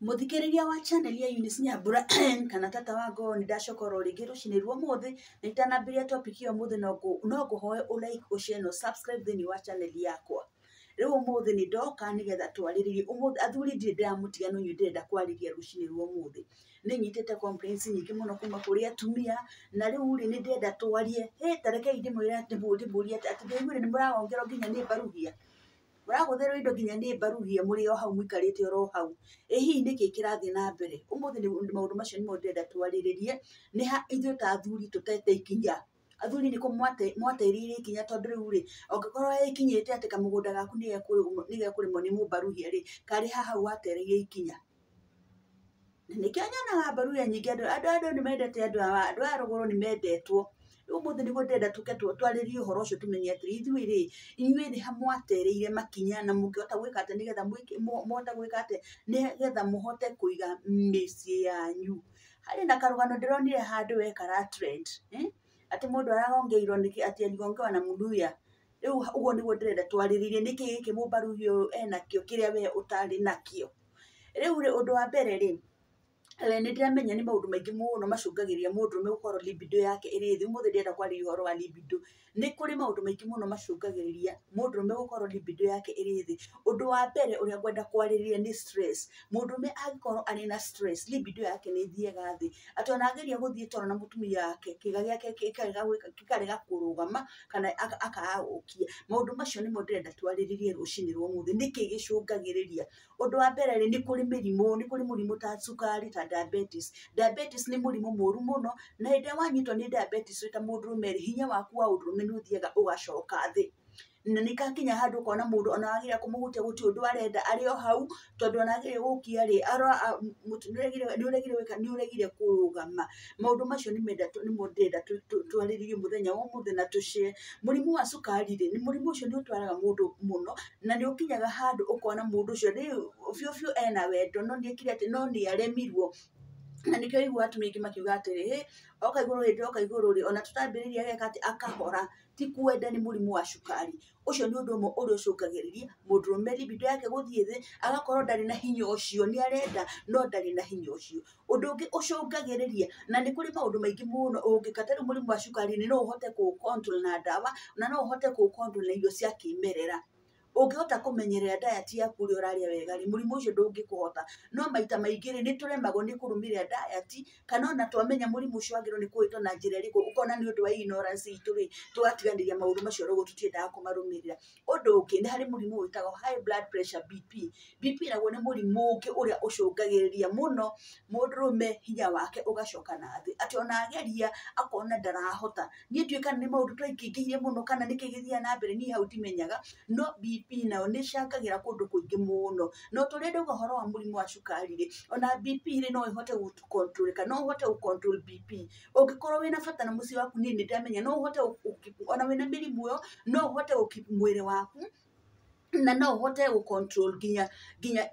Mũthikĩrĩria wa channel ya Eunice Nyambura kana tata wa ngoo, nĩ ndacoka oro rĩngĩ rũcinĩ rwa ũmũthĩ. Na itanambĩrĩria topic ya ũmũthĩ, no ngũhoe ũ like, ũ share na ũ subscribe thĩinĩ wa channel yakwa. Rĩu ũmũthĩ nĩ ndoka nĩgetha twarĩrĩrie ũmũthĩ. Athuri, ndirĩ ndĩramũtiga, no inyuĩ ndĩrenda kwarĩria rũcinĩ rwa ũmũthĩ. Nĩ nyitĩte complaints nyingĩ mũno kuma kũrĩ atumia, na rĩu rĩ, nĩ ndĩrenda twarie. Hĩ, ta rekei ndĩmwĩre, ndĩmũrie atĩ ndĩraiguire nĩ mũragongerwo nginya nĩ mbaruhia, mũragũthĩrwo indo nginya nĩ mbaruhia, mũrĩ o hau mũikarĩte oro hau. Ĩ hihi nĩkĩ kĩrathiĩ na mbere ũmũthĩ? Nĩ maũndũ macio nĩmo ndĩrenda twarĩrĩrie. Nĩ ha ithuĩ ta athuri tũtete ikinya? Athuri, nĩkũ mwatereire ikinya? Tondũ rĩu rĩ, angĩkorwo ĩkinyĩte atĩ kamũgũnda gaku nĩ gekũrĩmwo nĩ mũmbaruhia rĩ, karĩ ha hau watereire ikinya? Na nĩkĩo nyonaga mbaruhia nyingĩ. Andũ nĩ mendete andũ aya, andũ aya rũgũrũ nĩ mendetwo. Rĩu ũmũthĩ nĩguo ndĩrenda tũke twarĩrie ũhoro ũcio, tũmenye atĩrĩ, ithuĩ rĩ, inyuĩ nĩ ha mwatereire makinya, na mũngĩhota gwĩka atĩa nĩgetha mũhote gwĩka atĩa nĩgetha mũhote kũiga mĩciĩ yanyu. Harĩ na karũgano ndĩronire handũ we kara trend, eh? Atĩ mũndũ aragongeirwo nĩkĩ, atĩ aligongewa na Mũluya. Rĩu ũguo nĩguo ndĩrenda twarĩrĩrie, nĩkĩ gĩkĩ mũmbaruhia ũyũ enakĩo kĩrĩa we ũtarĩ nakĩo? Rĩu rĩ, ũndũ wa mbere rĩ, nĩ ndĩramenya nĩ maũndũ maingĩ mũno macũngagĩrĩria mũndũrũme gũkorwo libido yake ĩrĩ thĩ. Ũmũthĩ ndĩrenda kwarĩria ũhoro wa libido. Nĩ kũrĩ maũndũ maingĩ mũno macũngagĩrĩria mũndũrũme gũkorwo libido yake ĩrĩ thĩ. Ũndũ wa mbere ũrĩa ngwenda kwarĩrĩria nĩ stress. Mũndũrũme angĩkorwo arĩ na stress, libido yake nĩ ĩthiaga thĩ, atĩ ona ageria gũthiĩ toro na mũtumia wake, kĩĩga gĩake gĩkarega kũrũgama kana akaga gũkia. Maũndũ macio nĩmo ndĩrenda twarĩrĩrie rũcinĩ rwa ũmũthĩ, nĩkĩ gĩcũngagĩrĩria. Ũndũ wa mbere rĩ, nĩ kũrĩ mĩrimũ, nĩ kũrĩ mũrimũ ta cukari, ta diabetes. Diabetes nĩ mũrimũ mũru mũno, na hĩndĩ ĩrĩa wanyitwo nĩ diabetes wĩ ta mũndũrũme rĩ, hinya waku wa ũndũrũme nĩ ũthiaga ũgacoka thĩ, na nĩ kakinya handũ ũkona mũndũ ona wageria kũmũhutia gũtirĩ ũndũ arenda, arĩ o hau, tondũ ona ageria gũkia rĩ, nĩ ũregire gwĩka, nĩ ũregire kũrũgama. Maũndũ macio nĩmo ndĩrenda twarĩrĩrie mũthenya wa ũmũthĩ na tũ share. Mũrimũ wa cukari rĩ, nĩ mũrimũ ũcio nĩ ũtwaraga mũndũ mũno, na nĩ ũkinyaga handũ ũkona mũndũ ũcio rĩu biũ biũ ena wendo, no nĩ ekire atĩ, no nĩ aremirwo. Na nĩkĩo ũiguaga atumia aingĩ makiuga atĩrĩ, hĩ, oka igũrũ, hĩndĩ oka igũrũ rĩ, ona tũtambĩrĩria ageka atĩ akahora. Ti kwenda, nĩ mũrimũ wa cukari. Ũcio nĩ ũndũ ũmwe ũrĩa ũcũngagĩrĩria mũndũrũme libido yake gũthiĩ thĩ, agakorwo ndarĩ na hinya ũcio. Nĩ arenda no ndarĩ na hinya ũcio. Ũndũ ũngĩ ũcũngagĩrĩria, na nĩ kũrĩ maũndũ maingĩ mũno ũngĩka. Ta rĩu mũrimũ wa cukari nĩ no ũhote kũ control na ndawa, na no ũhote kũ control na irio cia kĩmerera. Ũngĩhota kũmenyerera diet yaku, ũrĩa ũrarĩa wega rĩ, mũrimũ ũcio ndũngĩkũhota. No maita maingĩ rĩ, nĩ tũremagwo nĩ kũrũmĩrĩra diet, kana ona twamenya mũrimũ ũcio wagĩrĩirwo nĩ kũhĩtwo na njĩra ĩrĩkũ, ũkona nĩ ũndũ wa ignorance itũ rĩ, tũgatiganĩria maũndũ macio ũguo, tũtiendaga kũmarũmĩrĩra. Ũndũ ũngĩ, nĩ harĩ mũrimũ wĩtagwo high blood pressure, BP. BP naguo nĩ mũrimũ ũngĩ ũrĩa ũcũngagĩrĩria mũno mũndũrũme hinya wake ũgacoka na thĩ, atĩ ona ageria akona ndarahota. Niĩ ndiũĩ kana nĩ maũndũ twaingĩingĩhire mũno kana nĩkĩ gĩthiaga na mbere, niĩ hau ndimenyaga. No BP nayo nĩ ĩcangagĩra kũndũ kũingĩ mũno. No tũrĩa ndauga ũhoro wa mũrimũ wa cukari rĩ, ona BP rĩ, no ĩhote gũ control, no ũhote gũ control BP ũngĩkorwo wĩna bata na mũciĩ waku. Niĩ nĩ ndamenya no ũhote ona wĩna mĩrimũ ĩyo, no ũhote gũ keep mwĩrĩ waku, na no ũhote gũ control nginya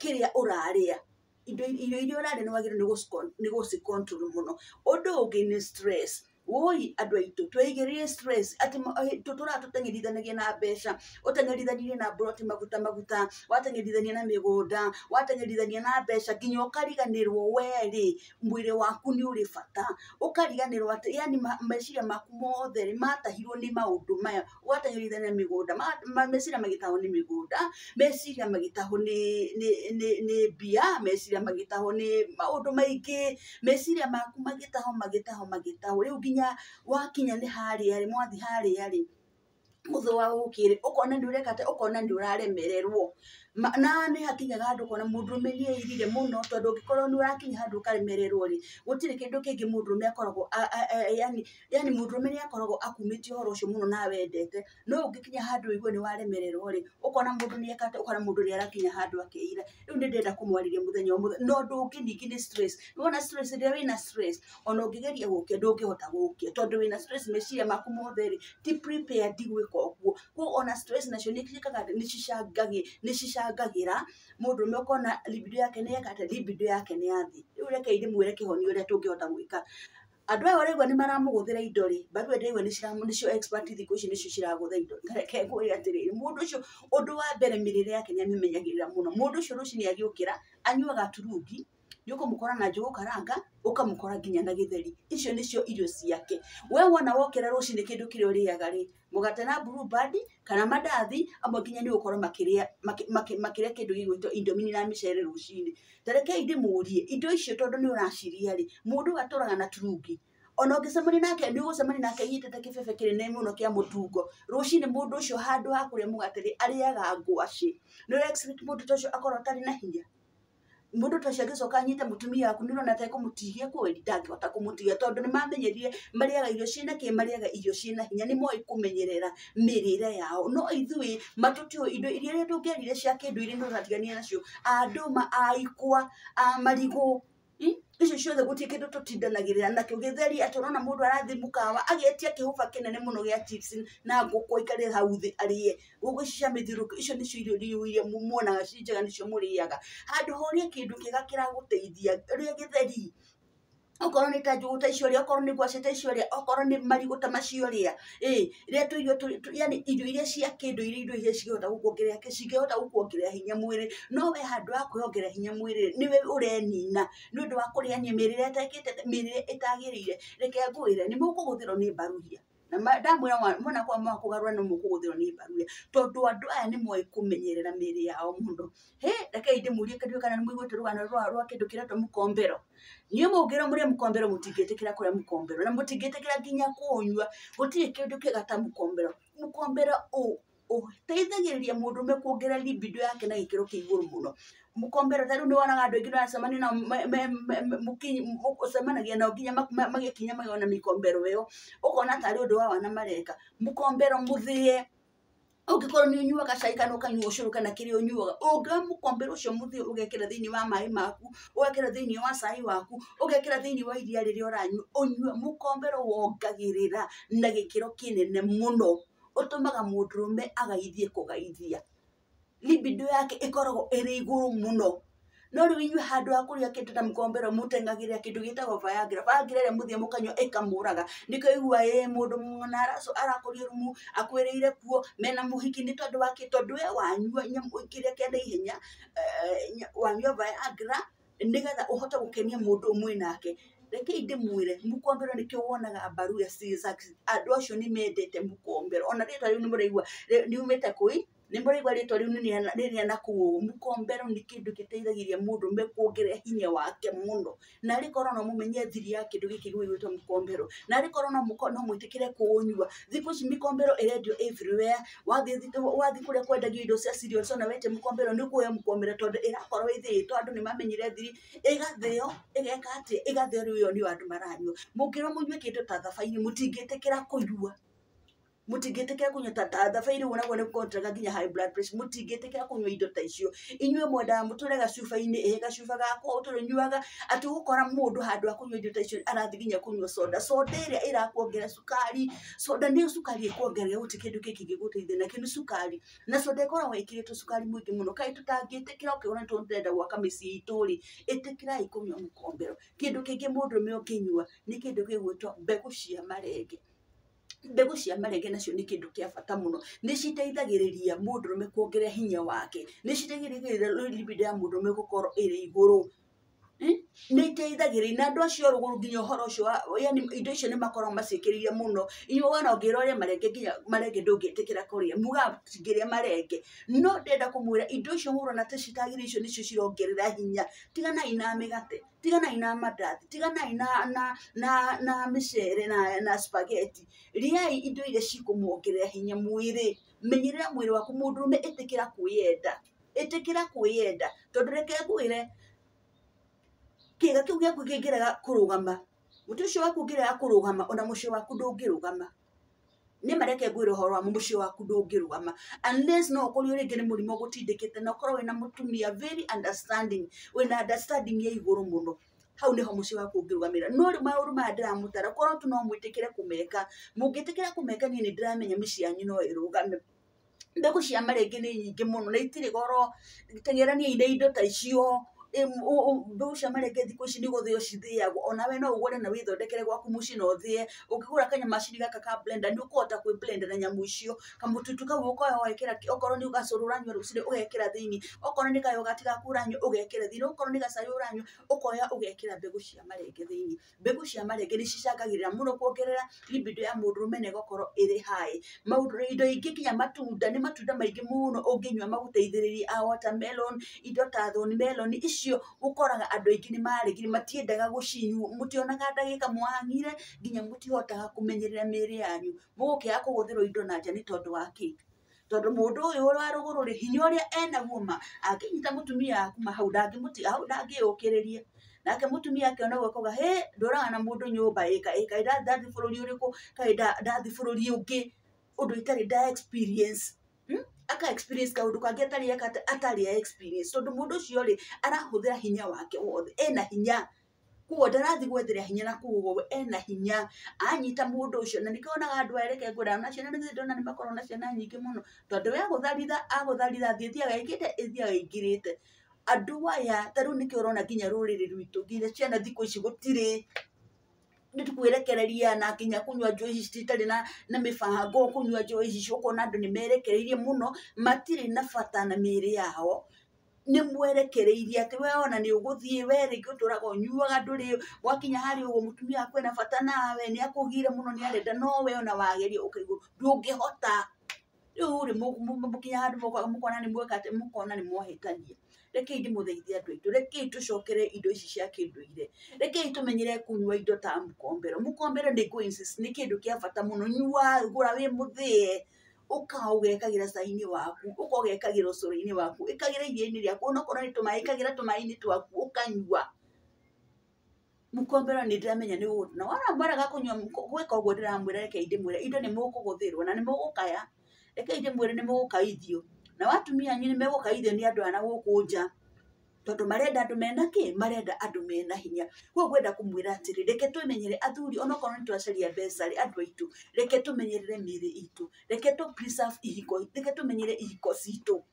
kĩrĩa ũrarĩa, indo irio iria ũrarĩa, nĩ wagĩrĩirwo nĩ gũci control mũno. Ũndũ ũngĩ nĩ stress. Woi, andũ aitũ, tweigĩrĩire stress atĩ tũtũraga tũteng'erithanagia na mbeca, ũteng'erithanirie na mburoti, maguta maguta, wateng'erithania na mĩgũnda, wateng'erithania na mbeca, nginya ũkariganĩrwo we rĩ, mwĩrĩ waku nĩ ũrĩ bata. Ũkariganĩrwo atĩ yani meciria maku mothe rĩ, matahirwo nĩ maũndũ maya. Ũgateng'erithania na mĩgũnda, meciria magĩtahwo nĩ mĩgũnda, meciria magĩtahwo nĩ mbia, meciria magĩtahwo nĩ maũndũ maingĩ, meciria maku magĩtahwo, magĩtahwo, magĩtahwo. Rĩu nginya wakinya nĩ harĩa rĩ, mwathi harĩa rĩ, mũthũ wa ũkĩ rĩ, ũkona nĩ ũreka atĩa, ũkona nĩ ũraremererwo. Na nĩ hakinyaga handũ ũkona mũndũrũme nĩ eirire mũno, tondũ ũngĩkorwo nĩ ũrakinya handũ ũkaremererwo rĩ, gũtirĩ kĩndũ kĩngĩ mũndũrũme akoragwo yani mũndũrũme nĩ akoragwo akumĩtie ũhoro ũcio mũno na wendete. No ũngĩkinya handũ ũigue nĩ waremererwo rĩ, ũkona mũndũ nĩ eka atĩa, ũkona mũndũ nĩ arakinya handũ akeira. Rĩu nĩ ndĩrenda kũmwarĩria mũthenya wa ũmũthĩ. Na ũndũ ũngĩ ningĩ nĩ stress. Nĩwona stress, rĩrĩa wĩna stress, ona ũngĩgeria gũkia ndũngĩhota gũkia, tondũ wĩna stress, meciria maku mothe rĩ, ti prepared gwĩka ũguo. Koguo ona stress nacio nĩ ciĩkaga, nĩ cicangagĩra mũndũrũme, ũkona libido yake nĩ yeka atĩa, libido yake nĩ yathiĩ. Rĩu rekei ndĩmwĩre kĩhonia ũrĩa tũngĩhota gwĩka. Andũ aya ũraigua nĩ maramũgũthĩra indo rĩ, Mbaruya ndĩraigua nĩcio expert thikũ ici nĩcio ciragũtha indo. Reke ngwĩre atĩrĩrĩ, mũndũ ũcio ũndũ wa mbere mĩrĩre yake nĩ amĩmenyagĩrĩra mũno. Mũndũ ũcio rũcinĩ agĩũkĩra anyuaga turungi, nĩ ũkũmũkora na njũgũ karanga, ũkamũkora nginya na gĩtheri. Icio nĩcio irio ciake. We wona wokĩra rũcinĩ kĩndũ kĩrĩa ũrĩaga rĩ, mũgate na Blue Band kana mandathi, amwe nginya nĩ ũgũkorwo makĩrĩa makĩrĩa kĩndũ gĩgwĩtwo indomie na mĩcere rũcinĩ. Ta rekei ndĩmũrie, indo icio tondũ nĩ ũraciria rĩ, mũndũ ũyũ atũraga na turungi. Ona ũngĩcemania nake nĩ ũgũcemania nake anyitĩte kĩbebe kĩnene mũno kĩa mũtungo. Rũcinĩ mũndũ ũcio handũ ha kũrĩa mũgate rĩ, arĩaga ngwacĩ. Nĩ ũra expect mũndũ ta ũcio akorwo atarĩ na hinya? Mũndũ ta ũcio angĩcoka anyite mũtumia waku nĩ ũrona ta ekũmũtihia kweli? Ndangĩhota kũmũtihia tondũ nĩ mamenyerire marĩaga irio ciĩna kĩ, marĩaga irio ciĩna hinya, nĩ moĩ kũmenyerera mĩrĩre yao. No ithuĩ matũtiũĩ indo iria tũngĩarire cia kĩndũire no tũratiganire nacio, a ndũma, a ikwa, a marigũ, icio ciothe gũtirĩ kĩndũ tũtindanagĩrĩra nakĩo. Gĩtheri atĩ ũrona mũndũ arathiĩ mũkawa agetia kĩhũba kĩnene mũno gĩa chips na ngũkũ aikare hau thĩ arĩe. Ngũkũ ici cia mĩthiũrũrũko icio nĩcio irio iria muonaga ci njega nĩcio mũrĩaga. Handũ ha ũrĩe kĩndũ kĩega kĩragũteithia, ũrĩe gĩtheri, okorwo nĩ ta njũgũ ta icio rĩa, okorwo nĩ ngwacĩ ta icio rĩa, okorwo nĩ marigũ ta macio rĩa, rĩa tũirio yani irio iria cia kĩndũire, irio iria cingĩhota gũkuongerera cingĩhota gũkuongerera hinya mwĩrĩ. No we handũ ha kwĩongerera hinya mwĩrĩ nĩwe ũrenina nĩ ũndũ wa kũrĩania mĩrĩre ĩtekĩte mĩrĩre ĩtagĩrĩire. Reke ngwĩre nĩ mũkũgũthĩrwo nĩ Mbaruya. Na ndamwĩra mwona kwa kũgarũra no mũkũgũthĩrwo nĩ Mbaruya tondũ andũ aya nĩ moĩ kũmenyerera mĩrĩ yao mũno. Hĩ, rekei ndĩmũrie kĩndũ kana nĩ mũiguĩte rũgano rwa kĩndũ kĩretwo mũkombero. Inyuĩ mũngĩrwo mũrĩe mũkombero mũtingĩtĩkĩra kũrĩa mũkombero na mũtingĩtĩkĩra nginya kũũnyua. Gũtirĩ kĩndũ kĩega ta mũkombero. Mũkombero ũteithagĩrĩria mũndũrũme kuongerera libido yake na gĩkĩro kĩa igũrũ mũno. Mũkombero ta rĩu nĩ wonaga andũ aingĩ nĩ ũracemania nao ũcemanagia nao nginya magĩkinya magĩona mĩkombero ĩyo, ũkona tarĩ ũndũ wa wana mareka. Mũkombero mũthĩe, ũngĩkorwo nĩ ũnyuaga cai kana ũkanyua ũcũrũ kana kĩrĩa ũnyuaga, ũngĩoya mũkombero ũcio mũthĩe ũgekĩra thĩinĩ wa maĩ maku, ũgekĩra thĩinĩ wa cai waku, ũgekĩra thĩinĩ wa iria rĩrĩa ũranyua, ũnyue. Mũkombero wongagĩrĩra na gĩkĩro kĩnene mũno, ũtũmaga mũndũrũme agaithie kũgaithia. Libido yake ĩkoragwo ĩrĩ igũrũ mũno. No rĩu inyuĩ handũ ha kũrĩa kĩndũ ta mũkombero mũteng'agĩrĩra kĩndũ gĩtagwo Viagra. Viagra ĩrĩa mũthiĩ mũkanyua ĩkamũraga. Nĩkĩo ũiguaga ĩ mũndũ mũna arakũrio rumu akuĩrĩire kuo mena mũhiki nĩ tondũ wa kĩ? Tondũ we wanyua nyamũ kĩrĩa kĩa naihenya, wanyua Viagra nĩgetha ũhote gũkenia mũndũ ũmwe nake. Rekei ndĩmwĩre mũkombero nĩkĩo wonaga Mbaruya andũ acio nĩ mendete mũkombero. Ona rĩtwa rĩu nĩ mũraigua riumĩte kũi, nĩ mũraigua rĩtwa rĩu rĩrĩa na kũu ũguo. Mũkombero nĩ kĩndũ gĩteithagĩrĩria mũndũrũme kuongerera hinya wake mũno. Na arĩ korwo no mũmenye thiri ya kĩndũ gĩkĩ gĩgwĩtwo mũkombero, na arĩ korwo no mwĩtĩkĩre kũũnyua. Thikũ ici mĩkombero ĩrendio everywhere. Wathiĩ kũrĩa kwendagio indo cia cereals ona wetia mũkombero nĩ ũkũheo mũkombero tondũ ĩrakorwo ĩthĩĩtwo, andũ nĩ mamenyire thiri, ĩgathĩo, ĩgeka atĩa, ĩgathĩo rĩu ĩyo nĩyo andũ maranyua. Mũngĩrwo mũnyue kĩndũ ta thabairi mũtingĩtĩkĩra kũnyua. Mũtingĩtĩkĩra kũnyua ta thabairi ũguo naguo nĩ ũkontrolaga nginya high blood pressure. Mũtingĩtĩkĩra kũnyua indo ta icio. Inyuĩ mwendaga mũtũre gacuba-inĩ, ĩ gacuba gakwa ũtũrĩnyuaga, atĩ ũgũkora mũndũ handũ ha kũnyua indo ta icio arathiĩ nginya kũnyua soda. Soda ĩrĩa ĩrakuongerera cukari, soda nĩ cukari ĩkuongerera gũtirĩ kĩndũ kĩngĩ kĩngĩgũteithia nakĩo nĩ cukari. Na soda ĩkoragwo ĩkĩrĩtwo cukari mũingĩ mũno. Kaĩ tũtangĩtĩkĩra ũkĩona tũrenda gwaka mĩciĩ itũ rĩ, ĩtĩkĩrai kũnyua mũkombero. Kĩndũ kĩngĩ mũndũrũme ũngĩnyua nĩ kĩndũ gĩgwĩtwo mbegũ cia marenge. Mbegũ cia marenge nacio nĩ kĩndũ kĩa bata mũno. Nĩ citeithagĩrĩria mũndũrũme kuongerera hinya wake, nĩ citeithagĩrĩria libido ya mũndũrũme gũkorwo ĩrĩ igũrũ. Nĩ iteithagĩrĩria na andũ acio rũgũrũ nginya ũhoro ũcio wa yani indo icio nĩ makoragwo maciĩkĩrĩire mũno. Inyuĩ wona ũngĩrwo ũrĩe marenge nginya marenge ndũngĩtĩkĩra kũrĩa, mugaga ndingĩrĩa marenge. No ndĩrenda kũmwĩra indo icio mũrona ta citagĩrĩire icio nĩcio cirongerera hinya. Tiganai na mĩgate, tiganai na mandathi, tiganai na mĩcere na spaghetti. Rĩai indo iria cikũmuongerera hinya mwĩrĩ. Menyerera mwĩrĩ waku mũndũrũme, ĩtĩkĩra kwĩyenda, ĩtĩkĩra kwĩyenda tondũ reke ngwĩre kĩga kĩu gĩaku kĩngĩrega kũrũgama, mũtĩ ũcio waku ũngĩrega kũrũgama, ona mũciĩ waku ndũngĩrũgama. Nĩ ma reke ngwĩre ũhoro wa mũciĩ waku ndũngĩrũgama unless no ũkorirwo rĩngĩ nĩ mũrimũ ũgũtindĩkĩte na ũkorwo wĩna mũtumia very understanding, wĩna understanding ya igũrũ mũno, hau nĩho mũciĩ waku ũngĩrũgamĩra. No rĩu maũndũ maya ndĩramũtara korwo tu no mwĩtĩkĩre kũmeka, mũngĩtĩkĩra kũmeka niĩ nĩ ndĩramenya mĩciĩ yanyu no ĩrũgame. Mbegũ cia marenge nĩ nyingĩ mũno na itirĩ goro, teng'eraniai na indo ta icio. Mbegũ cia marenge thikũ ici nĩ gũthĩo cithĩagwo, onawe no ũgũre na wĩthondekere gwaku mũciĩ na ũthĩe. Ũngĩgũra kanyamacini gaka ka blender nĩ ũkũhota kwĩ blend na nyamũ icio. Kamũtutu kau ũkoya ũgekĩra, okorwo nĩ gacũrũ ũranyua rũcinĩ ũgekĩra thĩinĩ, okorwo nĩ kayogati gaku ũranyua ũgekĩra thĩinĩ, okorwo nĩ gacai ũranyua ũkoya ũgekĩra mbegũ cia marenge thĩinĩ. Mbegũ cia marenge nĩ cicangagĩrĩra mũno kuongerera libido ya mũndũrũme na ĩgakorwo ĩrĩ high. Maũndũ indo ingĩ nginya matunda, nĩ matunda maingĩ mũno ũngĩnyua magũteithĩrĩrie, a watermelon, indo ta thorn melon, icio ũkoraga andũ aingĩ nĩ maregire, matiendaga gũcinyua, mũtionaga ndagĩka mwahang'ire nginya mũtihotaga kũmenyerera mĩĩrĩ yanyu. Mũgũkĩaga kũhũthĩrwo indo na nja nĩ tondũ wa kĩ? Tondũ mũndũ ũyũ wa rũgũrũ rĩ, hinya ũrĩa enaguo ma, angĩnyita mũtumia kuma hau ndangĩmũtiga hau, ndangĩyũkĩrĩria. Nake mũtumia akĩona ũguo akauga, hĩ, ndũraga na mũndũ nyũmba ĩ, kaĩ ndathiĩ bũrũri ũrĩkũ, kaĩ ndathiĩ bũrũri ũngĩ, ũndũ itarĩ nda experience. Aka experience kaũndũ kangĩ atarĩ eka atarĩ a experience, tondũ mũndũ ũcio rĩ, arahũthĩra hinya wake wothe, ena hinya. Koguo ndarathiĩ gwethera hinya na kũu ũguo, ena hinya. Anyita mũndũ ũcio, na nĩkĩo wonaga andũ aya reke ngwĩre, ona ciana nĩ ndona nĩ makoragwo na ciana nyingĩ mũno, tondũ we agũtharitha, agũtharitha thiĩ ĩthiaga ĩkĩte, ĩthiaga ĩingĩrĩte. Andũ aya, ta rĩu nĩkĩo ũrona nginya rũrĩrĩ rwitũ, nginya ciana thikũ ici gũtirĩ, nĩ tũkwĩrekereria na nginya kũnyua njohi citarĩ na mĩbango, kũnyua njohi ici ũkona andũ nĩ merekereirie mũno, matirĩ na bata na mĩĩrĩ yao. Nĩ mwerekereirie atĩ we ona nĩ ũgũthiĩ, we rĩngĩ ũtũraga ũnyuaga ndũrĩ, wakinya harĩa ũguo mũtumia waku ena bata nawe, nĩ akũgire mũno, nĩ arenda, no we ona wageria ũkaigua ndũngĩhota. Rĩu rĩ, mũkinya handũ mũkona nĩ mweka atĩ, mũkona nĩ mwahĩtania. Rekei ndĩmũthaithe andũ aitũ, rekei tũcokere indo ici cia kĩndũire, rekei tũmenyere kũnyua indo ta mũkombero. Mũkombero nĩ ngũ insist, nĩ kĩndũ kĩa bata mũno. Nyua, gũra wĩ mũthĩe, ũka ũgekagĩra cai-inĩ waku, ũka ũgekagĩra ũcũrũ-inĩ waku, ĩkagĩra iria-inĩ rĩaku, onokorwo nĩ tũmaĩ, ĩkagĩra tũmaĩ-inĩ twaku ũkanyua. Mũkombero nĩ ndĩramenya nĩ ũgũtũ, na wona mwarega kũnyua, gwĩka ũguo ndĩramwĩra, rekei ndĩmwĩre, indo nĩ mũkũgũthĩrwo na nĩ mũgũkaya. Rekei ndĩmwĩre nĩ mũgũkaithio, na atumia anyu nĩ megũkaithio nĩ andũ aya na gũkũ nja, tondũ marenda andũ mena kĩ? Marenda andũ mena hinya. Koguo ngwenda kũmwĩra atĩrĩ, reke twĩmenyere athuri, onokorwo nĩ twacaria mbeca rĩ, andũ aitũ, reke tũmenyerere mĩĩrĩ itũ, reke tũ preserve ihiko, reke tũmenyere ihiko citũ,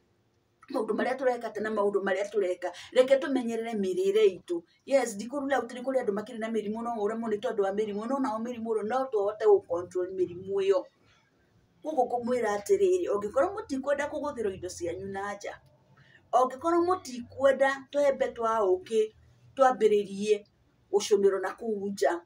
maũndũ marĩa tũreka na maũndũ marĩa tũreka, reke tũmenyerere mĩrĩre itũ. Yes, ndikũrura atĩ nĩ kũrĩ andũ makĩrĩ na mĩrimũ, no ũremwo nĩ tondũ wa mĩrimũ, no nao mĩrimũ ĩyo no tũhote gũ control mĩrimũ ĩyo. Koguo ngũmwĩra atĩrĩrĩ, ũngĩkorwo mũtikwenda kũgũthĩrwo indo cianyu na nja, ũngĩkorwo mũtikwenda twembe twa ũkĩ twambĩrĩrie gũcũnĩrwo na kũu nja,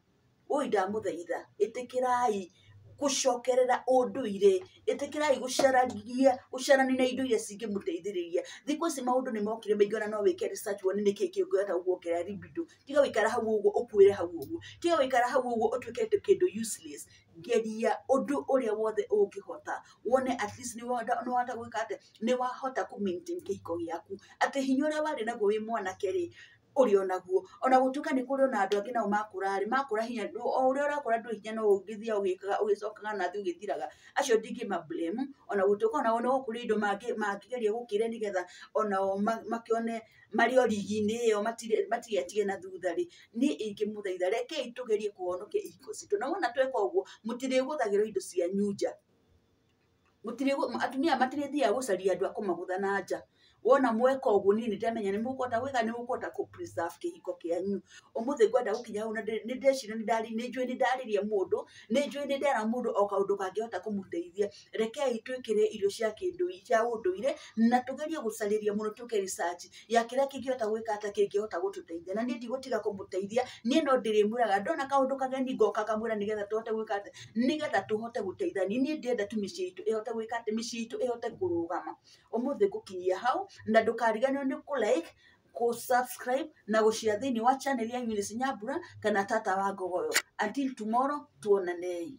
woi ndamũthaitha, ĩtĩkĩrai gũcokerera ũndũire, ĩtĩkĩrai gũcaragia, gũcarania na indo iria cingĩmũteithĩrĩria. Thikũ ici maũndũ nĩ mokire maingĩ, ona no wĩke research wone nĩkĩĩ kĩngĩhota gũkuongerera libido. Tiga gũikara hau ũguo ũkuĩre hau ũguo, tiga gũikara hau ũguo ũtuĩke kĩndũ useless. Geria ũndũ ũrĩa wothe ũngĩhota, wone at least nĩ wahota gwĩka atĩa, nĩ wahota kũ maintain kĩhiko gĩaku, atĩ hinya ũrĩa warĩ naguo wĩ mwanake rĩ, ũrĩ onaguo. Ona gũtuĩka nĩ kũrĩ ona andũ angĩ nao makũra rĩ, makũra hinya, o ũrĩa ũrakũra ndũrĩ hinya no ũngĩthiaga ũgĩkaga, ũgĩcokaga na thĩ ũgĩthiraga. Acio ndingĩma blame, ona gũtuĩka onao no kũrĩ indo mangĩgeria gũkĩra nĩgetha onao makĩone marĩ o rigi-inĩ ĩyo, matigetige na thutha rĩ, niĩ ingĩmũthaitha, rekei tũgerie kũhonokia ihiko citũ. Na wona tweka ũguo, mũtirĩgũthagĩrwo indo cianyu nja. Atumia matirĩthiaga gũcaria andũ a kũmagũtha na nja. Wona mweka ũguo niĩ nĩ ndĩramenya nĩ mũkũhota gwĩka, nĩ mũkũhota kũ preserve kĩhiko kĩanyu. Ũmũthĩ ngwenda gũkinya hau na nĩ ndeciria nĩ njũĩ nĩ ndarĩria mũndũ, nĩ njũĩ nĩ ndera mũndũ o kaũndũ kangĩhota kũmũteithia. Rekei twĩkĩre irio cia kĩndũire, cia ũndũire, na tũgerie gũcarĩria mũno, twĩke research ya kĩrĩa kĩngĩhota gwĩka atĩa, kĩngĩhota gũtũteithia. Na niĩ ndigũtiga kũmũteithia, niĩ no ndĩrĩmwĩraga, ndona kaũndũ kageni ngoka ngamwĩra nĩgetha tũhote gwĩka atĩa, nĩgetha tũhote gũteithania. Niĩ ndĩrenda tu mĩciĩ itũ ĩhote gwĩka atĩa, mĩciĩ itũ ĩhote kũrũgama. Ũmũthĩ ngũkinyia hau, na ndũkariganĩrwo nĩ kũ like, kũ subscribe na gũ share thĩinĩ wa channel ya Eunice Nyambura kana Tata wa Ngogoyo. Until tomorrow, tuonanei.